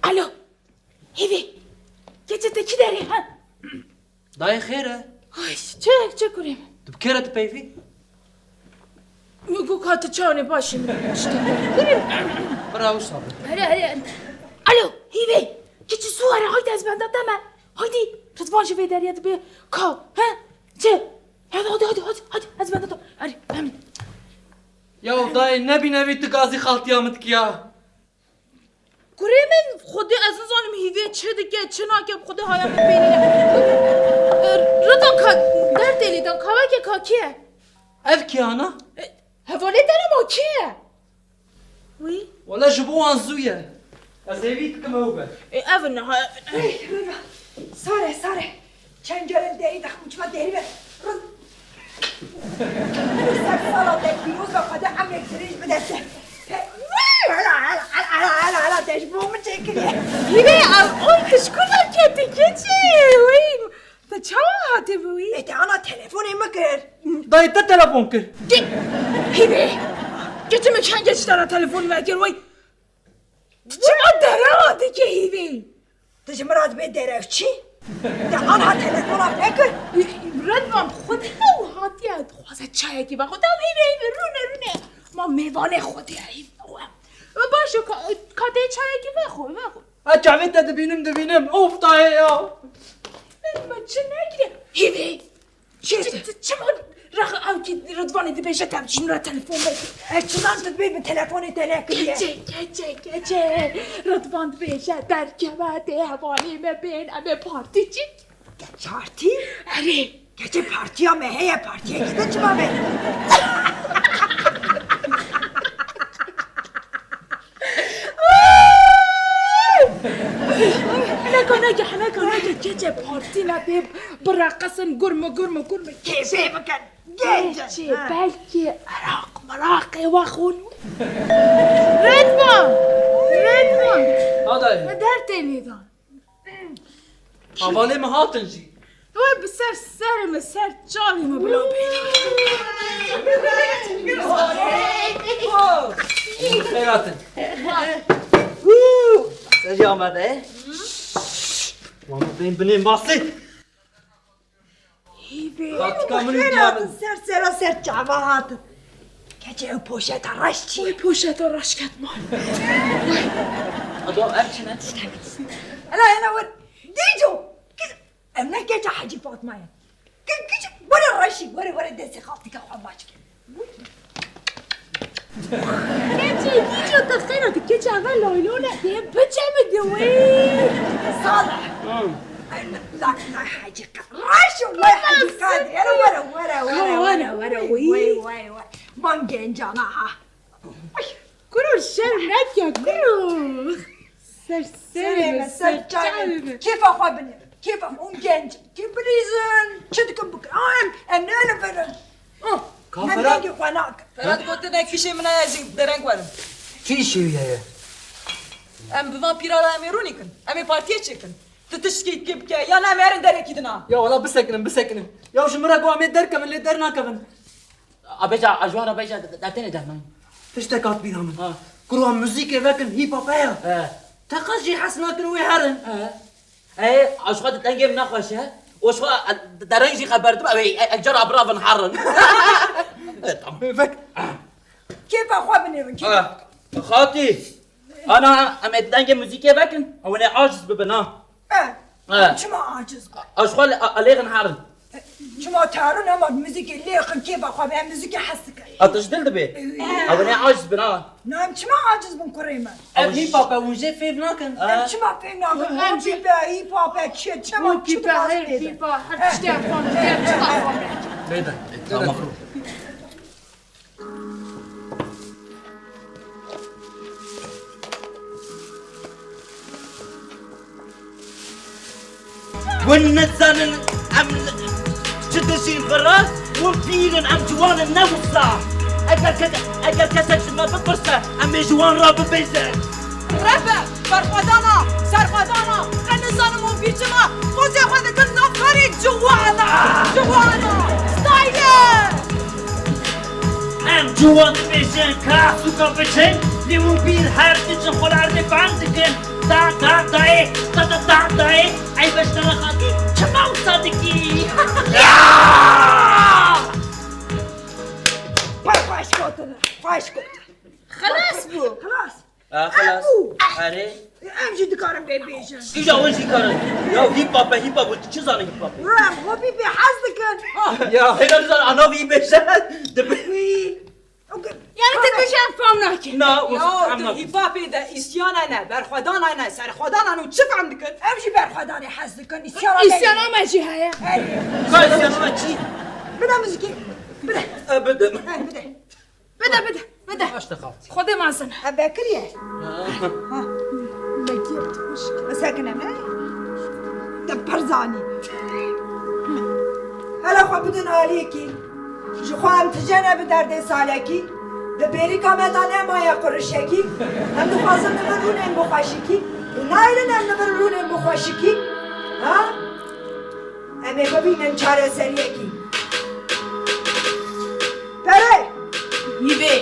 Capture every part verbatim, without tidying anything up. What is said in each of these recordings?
Alo. Hêvî. Keçê te kî derê ha? Dayê xêr e? Ay, çi, çi kurê min? Tu bi kê re dipeyvî? Min got ka tu çawanê baş î min. Kurê min. Bira wisa be. Hele, hele. Alo, Hêvî. Keçê zû were, haydi ez benda te me. Haydi. Ridvan ji vê derê dibe. Ka, he? Çi? Hadi, hadi, hadi, hadi, hadi. Ez benda te. Hadi, hemen. Ya dayê, nebîne wî tu gazî xaltiya min dikiya. Kurê min, Xwedê ez nizanim Hîvê çi dike, çi nake, bi Xwedê haya min pê nîne. Rita ka, dertê lê dan, kaweke ka kê ye? Ev kî ana? E, hevalê te ne ma kê ye? Wî? Wele ji bo wan zû ye. Ez hêvî dikim ew be. E, ev in niha, ev in. Ey, Rita. Sare, sare. Çend caran derî dixim û çima derî ve. Rû. Ser sala te pîroz be, Xwedê emrek dirêj bide te. Te, hela, hela, hela, te ji bo min çêkiriye. Hîvê, ev, oy, tu ji ku derketî keçê? Wî, te çawa hatî bi wî? E, te ana telefonê min kir. Dayê te telefon kir. Hîvê, keçê min kengê ji te re telefon vekir, wî. Tu çima derewa dikî Hîvî? Tu ji min re dibê derewçî? Te anha telefona pê kir? Redvan, Xwedê ew hatiye, dixwaze çayekî vexwe. Tam Hîvî, Hîvî, rûne, rûne. Ma mêvanê Xwedê ye, Hîvî, ew e. Baş e, ka, ka tê çayekî vexwe, vexwe. Ha, çavê te dibînim, dibînim. Of, dayê ya. Ma çi nekiriye? Hîvî. Çi, çi, çi, çima rex ew kî Ridvanê dibêje te ji min re telefon vekî? Ez çiman tu dibê min telefonê te nekiriye? Keçe, keçe, keçe. Ridvan dibêje derkeve tê hevalê me bên em ê partî çî. Ke-, partî? Erê. Keçe partiya me heye, partiyekî te çima be? Hineka neke, hineka neke, keçê partî ne pê bireqisin, gurme, gurme, gurme. Kêfê bikin. Genc. Keçê, ha, belkî Iraq, Miraqê we xwin. Redvan! Redvan! Ha dayê. Me dertê lê dan. Hevalê min hatin jî. Wê bi ser serê min, ser çavê min bila bê. Xêr hatin. Hû! Serî amade. Wan bên binê masê. Hîvê. Xatika min û diya min. Ser sera ser çava hatin. Keçê ew poşeta reş çi? Wê poşeta reş ket mal. Ado, ev çi ne? Ela, ela, wer. Dîco. Kız, em ne keçe Hacî Fatma ye. Kız, kız, were reşî, were, were destê xaltîka xwe maç ke. Keçê, Dîco, te xêra di keçe eve laylone dê biçe mi di wê? Sala. Hı. Ay, la, la, Hacî Ka-, reş û la Hacî Kadrî. Ela, were, were, were, were, were, were, were, were, were. Man gencana ha. Ay. Kuro şerm neke, kuro. Ser serê me, ser çavê me. Kêfa xwe binêrin. Kêfa xwe, hûn genc in. Kê bilîzin, çi dikin bikin. Aa, em, em ne li vir in. Aa, ka em Ferhat dengê xwe nakin. Ferhat gotine kişê min heye, ez ê dereng werim. Çi îşê wî heye? Em bi van pîra re em ê rûnîkin. Em ê partiyê çêkin. Tu tiştkî kê bike, yan em herin derekî dina. Ya wela bisekinin, bisekinin. Ya ji min re got em ê derkevin, lê dernakevin. A bêja, a ji wan re bêja, de-, de-, dertêne derman. Tiştek hat bîra min. Ha. Kuro em muzîkê vekin, hîp hop heye. He. Te qas jî hes nakin wê herin. He. Ê, a ji xwe di dengê min nexweş e. O ji xwe, e, dereng jî xeber dibe, ew ê, e, e, cara biravin herin. E, tamam. Vek. Kêfa xwe binêrin, kêfa. Ha. Xatî. Ana, em ê di dengê muzîkê vekin. Ew ê aciz bibin, ha. E, e, çima aciz bû? Ez xwe li, a, alêxin herin. Çima tarûn hema muzîkê lêxin kêfa xwe be, em muzîkê hez dikin. A tu ji dil dibê? E. Ew ê aciz bin, ha. Na, em çima aciz bin kurê me? Ev hîp hop e, hûn jê fêm nakin. Em çima fêm nakin? Em jî be hîp hop e, çi, çima, çi dixwazin lê de? Hîp hop, her tiştê em fam dikin, çima fam dikin? Bêde. Tamam. Hûn nizanin em çi dijîn vira, hûn pîr in, em ciwan in, ne wisa. Eger ke-, eger kesek ji me bipirse, em ê ji wan re bibêjin. Rebe, berxwedana, Serxwedana, ez nizanim hûn bîr çima, pozê xwe dikin navkarê ciwana, ciwana, style! Em ciwan dibêjin, ka sûka biçin, lê hûn bîr her diçin, xwe li erdê bend dikin. Da, da, dayê, da, da, da, dayê, ey beşdara xatî, çima wisa dikî? Ya! Pay xweş gotin, xweş gotin. Xilas bû. Xilas. Ha, xilas. Ew. Erê. Em jî dikarin vê bêjin. Îja hûn jî karin. Ya hip hop e, hip hop, tu çi zanî hip hop e? Em hopî pê hez dikin. Ya. Hêla dizan, ana vî bêje. Dibi- Wî. Yani te bêje em fam nakin. Na, û Ya, fam tu nakin. Hip hopê de îsyana ne, berxwedana ne, serxwedana ne û çi fam dikin? Em jî berxwedanê hez dikin, îsyana ne. Îsyana me jî heye. Erê. Ka îsyana me çi? Bide muzîkê. Bide. E, bidim. He, bide. Bide, bide, bide. Baş te xaltî. Xwedê mezin. He, vekiriye. Ha. Ha. Vekiriye, tu hoş. Sekine me. Te pir zanî. Hele xwe bidin aliyekî. Ji xwe em tije ne bi derdê salekî. Di bêrîka me de nemaye qurişekî. Em dixwazin li vir rûnên bi xweşikî. Û nayrin em li vir rûnên bi xweşikî. Ha? Em ê bibînin çareseriyekî. Pere! Hîvê!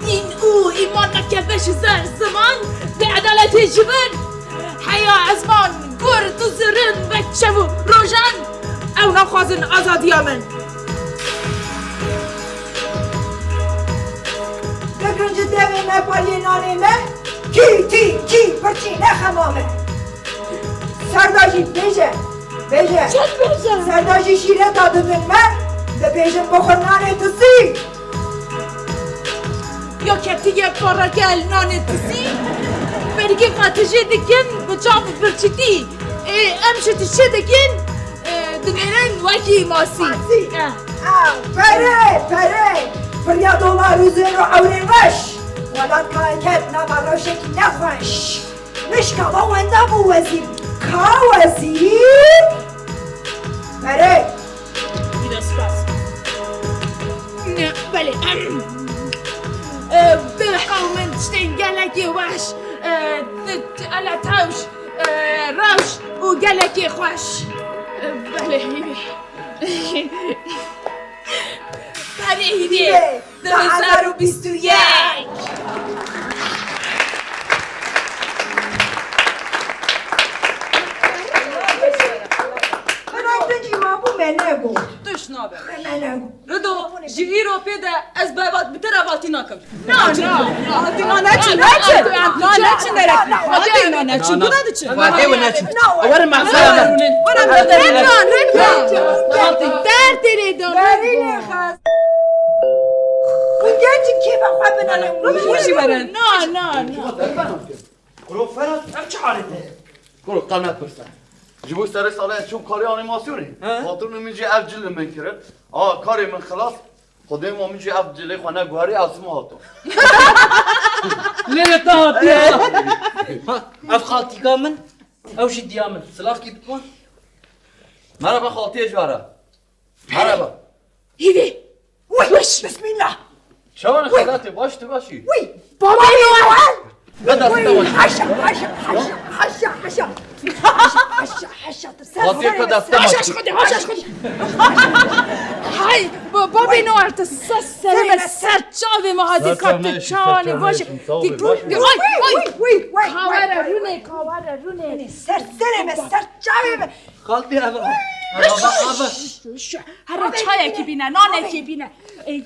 Dîn û îman nekeve ji zer ziman, bêedaletê ji vir heya ezman, gur tu zirin ve çev û rojan, ew naxwazin azadiya min. Bigrin ji devê me, pariyê nanê me, kî, tî, kî, birçî, ne xema me. Serda jî bêje, bêje. Çend bêje? Serda jî şîreta didin me, dibêjin bixwin nanê tisî. Ya ketiye pareke li nanê tisî, bergê qetijê dikin bi çav û birçîtî. Ê, em ji tiştê dikin, Dinêrin wekî masî. Masî. Eh. Ah, pere, pere. Firya dolar û zêr û ewrên weş. Welat ka ket nava rewşekî nexweş. Nişka va wenda bû wezîr. Ka wezîr? Pere. Bîre spas. Ne, belê. Eh, bi qewmin tiştên gelekî weş. Eh, ti-, ti-, ele tewş. Rewş û gelekî xweş. Belê hîvê. Berê hîvê. Hîvê. Du hezar û bîst û yek. Xeray din jî mabû me negot. Tişt nabe. Me negot. Rido, ji îro pê de ez bi heval-, bi te re hevaltî nakim. Na, na, na. Hevaltî na neçin, neçin. Na, neçin derek. Hevaltî na neçin. Buna diçin. Wadê we neçin. Werin mexsara me. Werin mexsara me. Dertê lê da. Berî nêxwest. Hûn genc in, kêfa xwe binane. Hûn jî werin. Na, na, na. Kuro Ferhat, ev çi halê te ye? Kuro, qe nepirse. Ji bo serê salê ez çûm karê anîmasyonê. He? Patronê min jî ev cil li min kirin. A, karê min xilas. Xwedê ma min jî ev cilê xwe neguherî, ez sima hatim. Lê li te hatiye. Ha, ev xaltîka min, ew jî diya min. Silavkî bikwan. Merhaba xaltiyê ji we re. Merhaba. Hîvê. Wey, weş. Bismillah. Çawan xelatê, baş tu başî? Wey. Babê Noel. Ne dest te baş. Haşa, haşa, haşa, haşa, haşa. Haşa, haşa, haşa. Xatiyê te dest te baş. Haşa, haşa, haşa. Hay, ba-, babê Noel, tu ser serê me, ser çavê me hatî, ka tu çawanê baş. Ay, ay. Wey, wey, wey, wey. Kawere rûnê, kawere rûnê. Ser serê me, ser çavê me. Xaltî eve. Eve, eve, eve. Here çayekî bîne, nanekî bîne. Ey,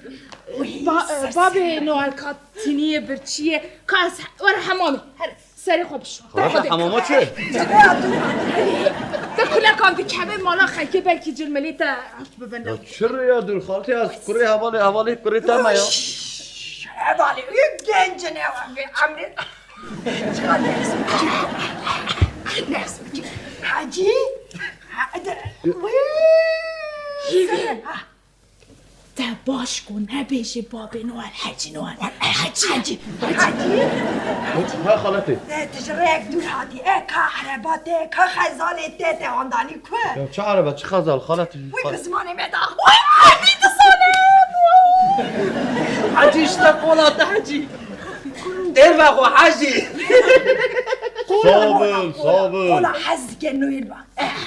ba-, babê Noel ka tiniyê birçiyê. Ka ez were hemamê. Her serê xwe bişo. Xaltî hemama çi? Te kulekan dikeve mala xelkê belkî cilmelî te eft bibin. Ya çi rê ya dur xaltî, ez kurê hevalê, hevalê kurê te me ya. Hevalê, û gencine ve emrê. Çiqa ders bikî. Ders bikî. Hacî. Ha, de, wî. Hîvê. Ha. Te baş ku nebêjî babê Noel, Hecî Noel. Hecî, Hecî, Hecî. Ha, xaletê. Te, tu ji rêyek dûr hatî. E, ka ereba te, ka xezalê te, te andanî ku? Ya çi ereba, çi xezal, xaletê? Wî bi zimanê me da. Wî, wî, tu sane. Hecî, işte qola te Hecî. Dêr vexwe Hecî. Sabin, sabin. Qola hez dike Noel ba. Eh,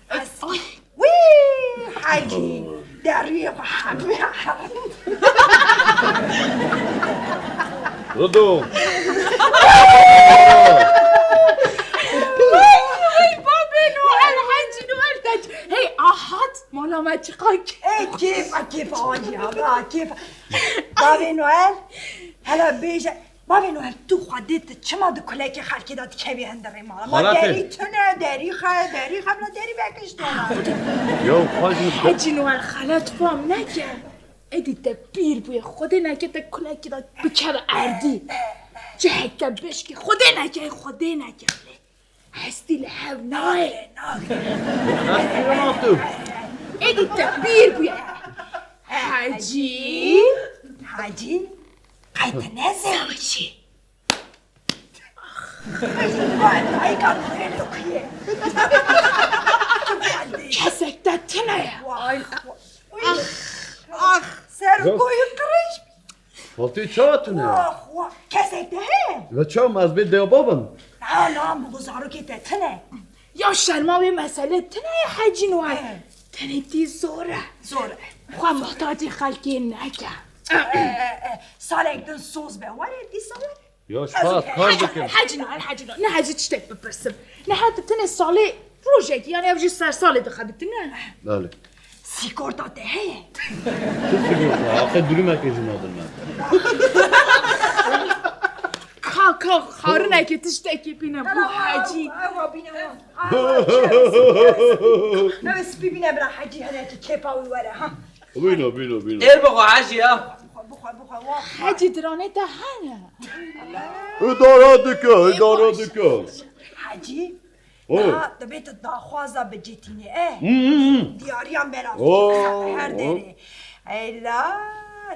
hez. Wî, Hecî. Deriyê xwe hemî. Rido. Hey, hey, babê Noel, Hecî Noel te. Hey, ahat, mala me çiqak. Ê, kêf, a, kêf, a, ya, a, kêf. Bavê Noel, hele bêje, Bavê Noel, tu xwedê tu çima di kulekê xelkê de dikevî hindirê mala? Ma Xalatê. Derî tune, derî xe, derî xemla, derî vekiştona. Ya xwedî Hecî Noel, xelet fam neke. Êdî te pîr bûye, xwedê neke te kulekê de bikeve erdî. Cihek te bişkî, xwedê neke, xwedê neke. Hestî li hev nayê. Hestî li nav tu. Êdî te pîr bûye. Hecî. Hecî. Qey tu nezewicî. Vay, dayika Noel dixuye. Kesek te tune ye. Vay. Ah, ah. Ser goyî qirêj. Xaltî, ça tune? Wah, wah, kesek te heye? Ve çawa, ez bê deya babim? Na, na, min got zarokê te tune. Ya şerma wê meselê tune ye Hecî Noel. He. Tenê tî zor e. Zor e. Xwe muhtacê xelkê neke. E, e, e, salek din soz be. Were dîsa were. Ya, spas, kar dikim. Hecî Noel, Hecî Noel. Ne hecî tiştek bipirsim. Ne heta tenê salê rojekî, yani ev jî ser salê dixebitin, ne? Belê. Sîkorta te heye? Çi sîkorta? Aqê dürümekê jî nadin me. Ka, ka, xarinekê tiştekî bîne bo Hecî. Ewa, ewa, bîne wa. Ewa, çi, ew spî bîne bira Hecî, hele ki kêfa wî were, ha. Bîne, bîne, bîne. Dêr bixwe Hecî ya. Bixwe, bixwe, bixwe, wa. Hecî diranê te hene. Îdare dike, îdare dike. Hecî, Oy. Niha divê tu daxwaza bicitînî, eh? Hı, hı, hı. Diyariyan bela Oo, her oo. Derê. Eyla,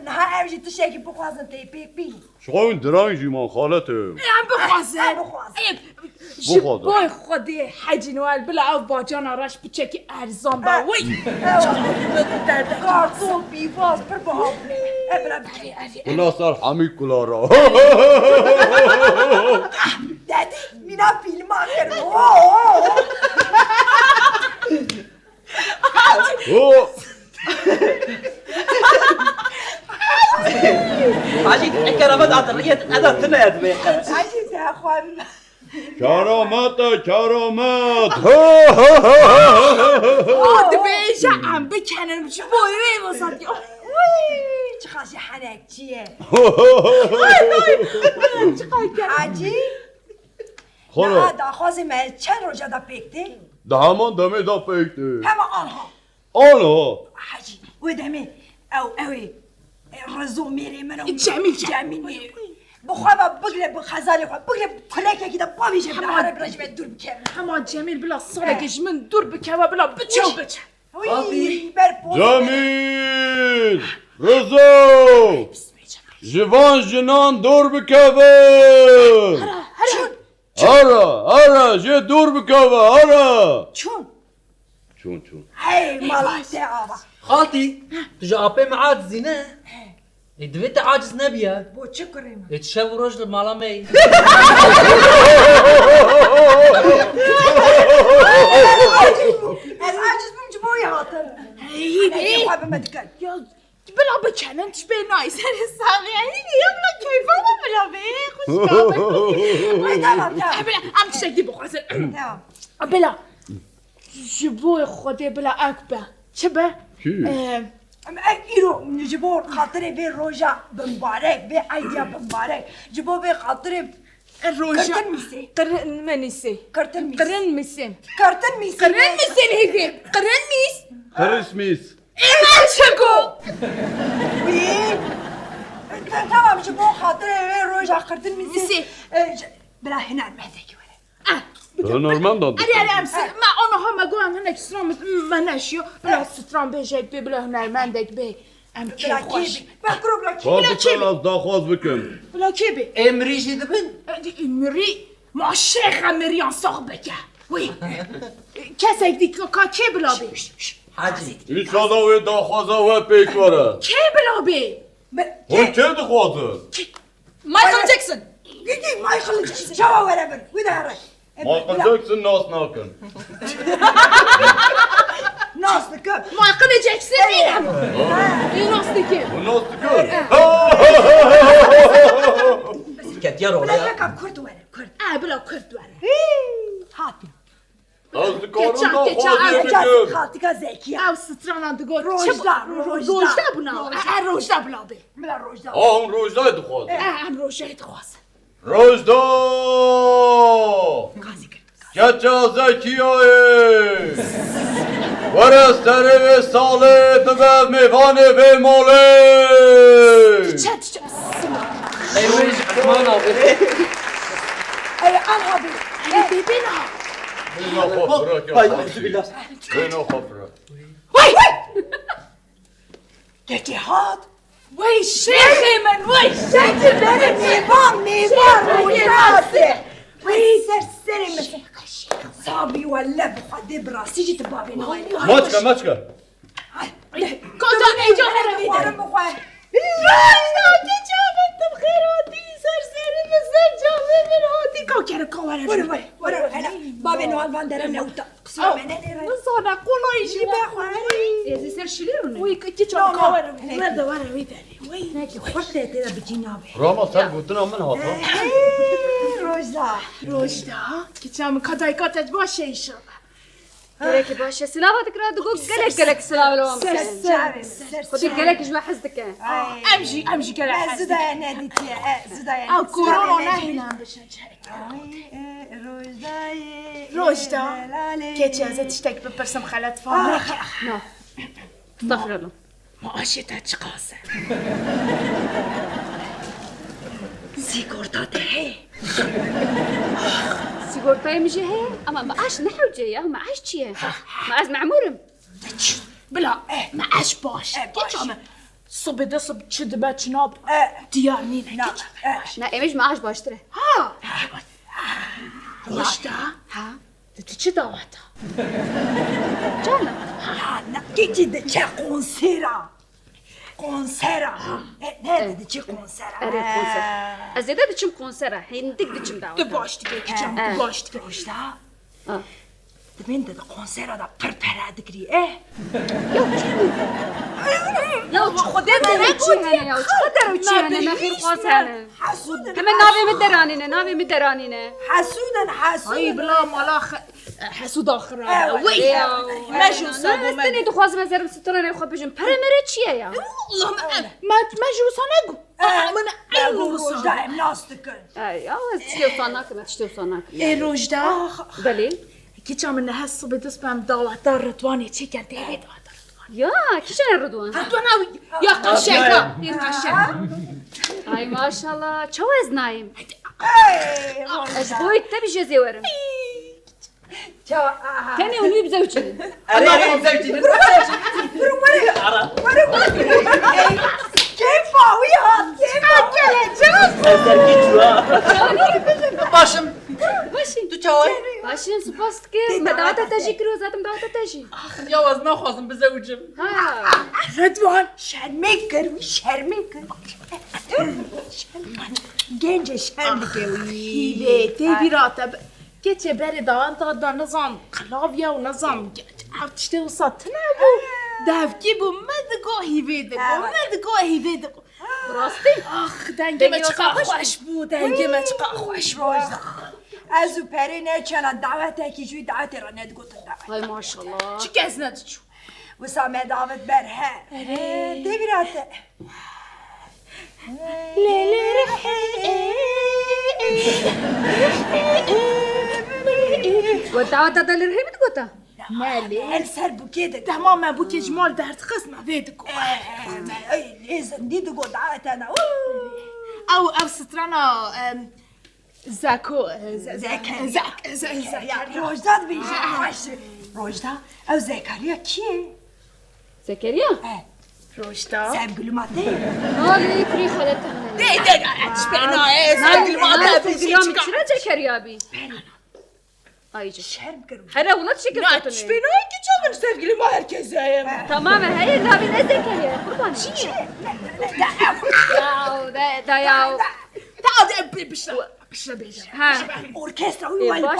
niha ev jî tiştekî bixwazin tê pêk bî. Şixwe wî dirang jî man xalete. Em bixwazin. Em bixwazin. Ê, ji Bixwazin. Boy Xwedê Hecî Noel bila ev bacana reş piçekî erzan be. Eh. Wey. Eh. Kartol, pîvaz, pir biha bûne. Eh, bila bikê. Kula ser hemî kula ra. Dedî, mîna fîlma kir. Ho! Hacî, e keramet atiriyet, eda tine et bê. Hacî, te xwe. Keramet e, keramet. Aa, dibêje em bikenin, ji bo wê vazat ya. Wî, çiqas jî henekçî ye. Ay, ay, ay, çiqas gerek. Hacî, Xora. Niha daxwazê me çend roja da pêk tê? Di heman demê da pêk tê. Hema anha. Anha. Hacî, wê demê ew, ew ê, e, Rizo mêrê min û Cemîl, Cemîl. Cemîl mêrê. Bi xwe ve bigre, bi xezalê xwe, bigre kulekekî de bavêje, bila here bila ji me dûr bikeve. Hema Cemîl bila salekê ji min dûr bikeve, bila biçe û biçe. Wî, Xaltî. Ber pozê. Cemîl! Rizo! Ji van jinan dûr bikeve! Hera, hera. Here, here, jê dûr bikeve, here! Çûn. Çûn, çûn. Hey, mala te ava. Xaltî, tu ji apê me acizî ne? Ê, divê te aciz nebiya. Bo çi kurê me? Ê, tu şev û roj li mala me yî. Ez aciz bûm, ji bo wî hatim. Hey, hey. Xwe bi me dikin. Ya, Bila bikenin, tu bê nayî serê saxê. Hînî ya bila keyfa me bila bê, xwişka min. Ay, tamam, tamam. Bila, em tiştekî bixwazin. Tamam. Bila, ji bo Xwedê bila ek be. Çi be? Kî? Em, em ek îro, ji bo xatirê vê roja bimbarek, vê eydiya bimbarek. Ji bo vê xatirê roja. Qirtin mîsê. Qirtin mîsê. Qirtin mîs. Qirtin mîsê. Qirtin mîsê. Qirtin mîsê hêvê. Qirtin mîs. Qirtin mîs. Ê, me çi got? Wî, te-, tamam, ji bo xatirê wê roja qirtin mîsê. Mîsê. E, ji-, bila hunermendekî were. Ah, hunermendan erê, erê, em se-, me aniha me got em hinek stran me, me neşiyo. Bila stran bêjek bê, bila hunermendek bê. Em kêfxweş. Bila kê bê? Ba kuro bila kê? Bila kê bê? Ez daxwaz bikim. Bila kê bê? Ê mirî jî dibin? E, di-, mirî, ma şêxe miriyan sax bike. Wî. Kesek dî ka, ka kê bila bê? Hacî. Înşallah wê daxwaza we pêk were. Kê bila bê? Hûn kê dixwazin? Michael Jackson. Gidi Michael Jackson. Çawa were bin. Wî de here. Michael Jackson nas nakin. Nas dikim. Michael Jackson nîne. Ê nas dikim. Hûn nas dikin? Ketiya role ya. Bila Kurd were. Kurd. E, bila Kurd were. Hî, hatin. Ez dikarim da xwazê bikim. Xaltika Zekiye. Ew strana digot. Rojda, Rojda. Rojda bûna. Rojda. E, Rojda bila bê. Bila Rojda. A, hûn Rojdayê dixwazin. E, em Rojdayê dixwazin. Rojda! Qazî kir. Keça Zekiyayê! Were serê vê salê bibe mêvanê vê malê! Çet, çet. Ey, wê ji Ehman abi. Ey, An abi. Ey, bêbê na. Bêna xwe firak ya. Hay, euzubillah. Bêna xwe firak. Wey! Kekê hat. Wey şêxê min, wey şêxê min. Bere mêvan, mêvan, rojnase. Wey ser serê min. Sabî welle bi Xwedê bi rastî jî tu bavê nayê. Maçka, maçka. Kota êca here. Rojda, tu çawa tu bi xêr hatî, ser serê min, ser çavê min hatî. Ka kere ka were. Were, were, were, hele. Bavê Noel van dere newta. Qisma me nedê re. Nizane, qolay jî be xwe. Êzî ser şilî rûne. Wî ki çawa were. Were de were wî derê. Wî. Neke xurt tê tê de bicî nabe. Rama ser gotina min hata. Hey, Rojda. Rojda. Kiça min ka dayka te baş e inşallah. Gelekî baş e. Silava dikira digo gelek gelek silava lewam. Ser ser. Xwedî gelek ji we hez dike. Em jî, em jî gelek hez dike. Zidaya nedîtiye. Zidaya. Ew korona nehînan bişin. Ay, e, Rojdayê, Rojda, e, delalê. Keçê ez ê tiştek bipirsim xelet fam neke. Na. Estağfirullah. Maaşê te çiqas e? Sîgorta te heye? Sîgortayê min jî heye, ama maaş ne hewce ya, maaş çi ye? Ma ez memûr im. Bila, e, me eş baş. E, baş. Keça me. Sibê de sib çi dibe çi nabe. E. Diyar nîne. Na, keça me e. Baş. Na, êmê ji me eş baştir e. Ha. Rojda. Ha. Di tu çi daweta? Cana. Ha, na, kî diçe konsera. Konsera. E, ne diçe konsera. Erê, konser. Ez zêde diçim konsera. Hindik diçim daweta. Tu baş dike, kiçam, tu baş dike. Rojda. Ha. Dibên de di konsera de pir pere digirî, eh? Ya çi? Ya Xwedê me ne çi hene ya? Çi qeder çi hene? Me xêr xwaz hene. Hesûd in. Heme navê min deranîne, navê min deranîne. Hesûd in, hesûd in. Ay bila mala xe-, hesûda xira. Wey ya. Me jî wisa got me. Tenê dixwazim ez erim stranê xwe bijim. Pere mere çi ye ya? Allah me, me, me jî wisa negot. Min eyn wisa. Rojda em nas dikin. Ey, ya ez tiştê wisa nakim, ez tiştê wisa nakim. Ê Rojda. Belê. Kiça min niha sibê dest pê em daweta Ridwanê çêkir, dê wê daweta Ridwanê. Ya, kîjan e Ridwan? Ridwan ew ya qeşeng ha, ya qeşeng. Ay maşallah, çawa ez nayêm? Ey, ez boyê te bijî ez ê werim. Çawa, aha. Tenê hûn wî bizewicînin. Erê, erê, bizewicînin. Were, were. Ara. Were, were. Ey, kêfa wî hat, kêfa. Geleceğiz. Ez serkî çû ha. Baş im. Baş im. Tu çawa yî? Baş im, spas dikim. Me daweta te jî kiriyo, zaten daweta te jî. Ya ez naxwazim bizewicim. Ha. Ridwan, şermê kir, wî şermê kir. Gencê şerm dike wî. Hîvê, tê bîra te be. Keçê berê daweta da nizam qilav ya û nizam ge-, ev tiştê wisa tune bû. Devkî bû, me digo hîvê digo, me digo hîvê digo. Rastî? Ax, dengê me çiqa xweş bû, dengê me çiqa xweş bû. Ez û perê neçena dawetekî ji wî dawetê re nedigotin dawet. Hay maşallah. Çi kes nediçû? Wisa me davêt ber he. Erê. Tê bîra te. Lê lê rihê. We daweta de li rihê min digota? Ne lê. El ser bûkê de. Dema me bûkê ji mal derdixist me vê digot. Ey, lê zindî digot daweta ne. Ew, ew strana, em, Zeko, e, Ze-, Zekeriya. Zek-, Ze-, Zekeriya. Zekeriya. Rojda dibêje, xweş. Rojda, ew Zekeriya kî ye? Zekeriya? E. Rojda. Sevgilî ma te ye? Nalê, kurê xaleta min e. De, de, de, tiştê nayê, sevgilî ma te ye, çira Zekeriya bî? Ayıcık. Şerm kir. Here hûn çi kir Na, tiştê nayê ki çaxin sevgilim var herkese. Tamam, heye, navî ne zekerî, qurban. Çi? Ya, de, de ya. Ta de pişta. Pişta bêje. Ha. Orkestra wî wayî baş.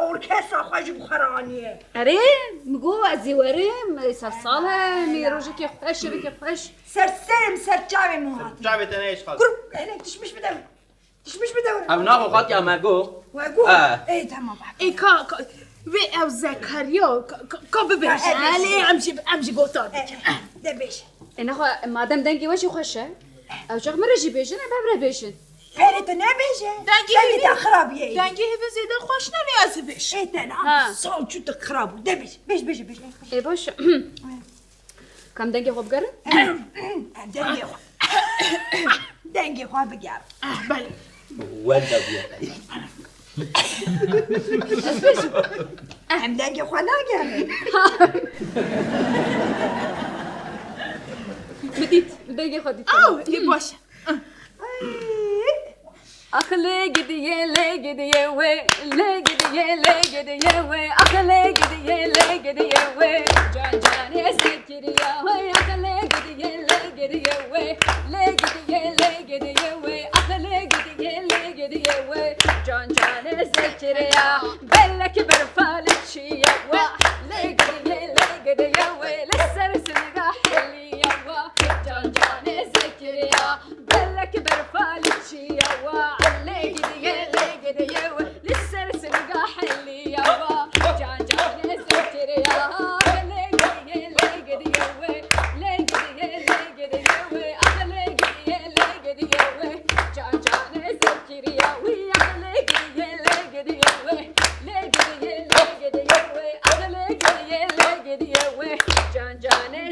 Orkestra xwe jî bi xwe re aniye. Erê, min got ez ê werim, ser sal e, min rojekê xweş, şevekê xweş. Ser serê min, ser çavê min hatî. Çavê te neyê xatir. Kur, hele tişmiş bide min. Tişmiş bide min. Ev naxwe xatiya me got. We got. Ey tamam. Ey ka, ka, vê ew Zekeriya, ka, ka, ka bibêje. Elê em jî, em jî gotar bikin. De bêje. E nexwe, madem dengê we jî xweş e, ew çax min re jî bêjin, em hev re bêjin. Perê tu nebêje. Dengê Dengê te hêvî- xirab ye. Dengê hêvî zêde xweş nebê ez bêj. Ê te na. Ha. Sal çû tu xirab bû. De bêj, bêj, bêj, bêj. Ê baş e. Kam dengê xwe bigerin? Em dengê xwe. Dengê xwe bigerin. Belê. Wenda bûye. Em dengê xwe nagerin. Min dît, dengê xwe dît. Aw, ê baş e. Ax lê gidiyê, lê gidiyê wê, lê gidiyê, lê gidiyê wê, ax lê gidiyê, lê gidiyê wê. Can canê Zekeriya wê, ax lê gidiyê, lê gidiyê wê, lê gidiyê, lê gidiyê wê, ax lê gidiyê, lê gidiyê wê. Can canê Zekeriya, belek berfa li çiye wê, lê gidiyê, lê gidiyê wê, li ser singa heliye wê. Can canê Zekeriya. Belek berfa li çiya wa, lê gidiye, lê gidiye we, li ser singa heliya wa. Can canê Zekeriya, lê gidiye, lê gidiye we, lê gidiye, lê gidiye we, ah lê gidiye, lê gidiye we. Can canê Zekeriya, wî ah lê gidiye, lê gidiye we, lê gidiye, lê gidiye we, ah lê gidiye, lê gidiye we. Can canê